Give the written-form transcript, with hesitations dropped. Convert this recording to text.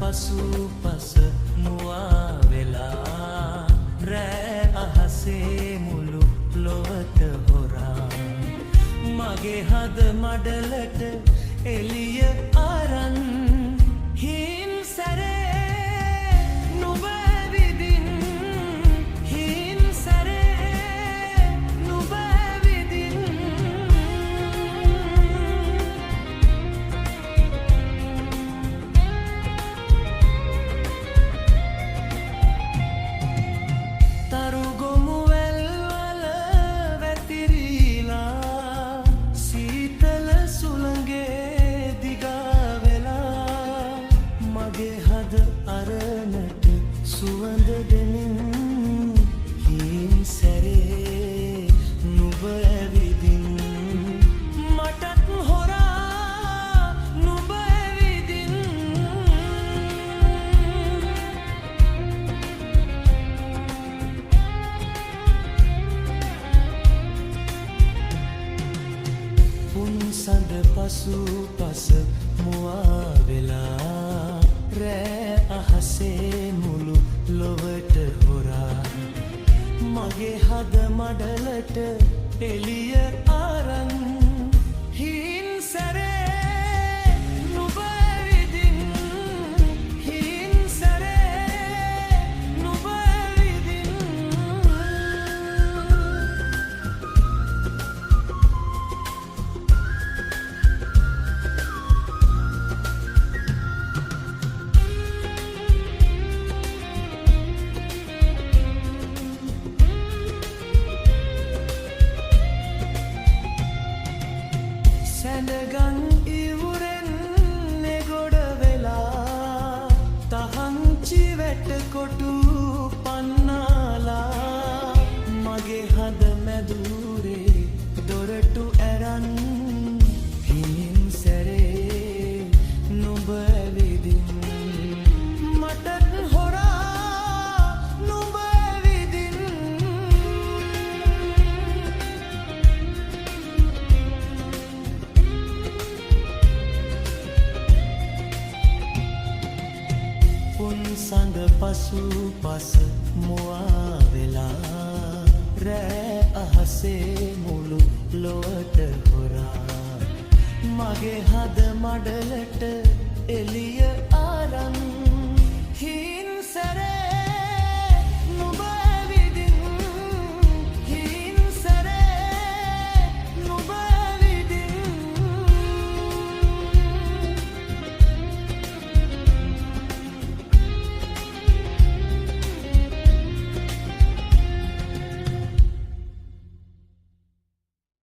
පසු පස මුවා වෙලා රෑ අහසේ මුළු ලොවට හොරා. මගේ හද මඩලට එළිය අරන් හීන් සැරේ නුඹ ඇවිදින්, හීන් සැරේ නුඹ ඇවිදින්. තරු ගොමු වැල්වල වැතිරීලා සීතල සුළඟේ දිගා වෙලා මගේ හද අරණට සුවඳ දෙමින් හීන් සැරේ නුඹ ඇවිදින්. මටත් හොරා නුඹ ඇවිදින්. පුන් සඳ පසු පස මුවා වෙලා රෑ අහසේ මුළු ලොවට හොරා. මගේ හද මඩලට එළිය අරන් හීන් සැරේ නුඹ ඇවිදින්, හීන් සැරේ නුඹ ඇවිදින්. සැඳගන් ඉවුරෙන් එගොඩ වෙලා තහංචි වැට කොටු පන්නාලා මගේ හද මැදුරේ දොරටු ඇරන් හීන් සැරේ නුඹ ඇවිදින්. මටත් හොරා නුඹ ඇවිදින්. පුන් සඳ පසු පස මුවා වෙලා රෑ අහසේ මුළු ලොවට හොරා. මගේ හද මඩලට එළිය අරන් හීන් සැරේ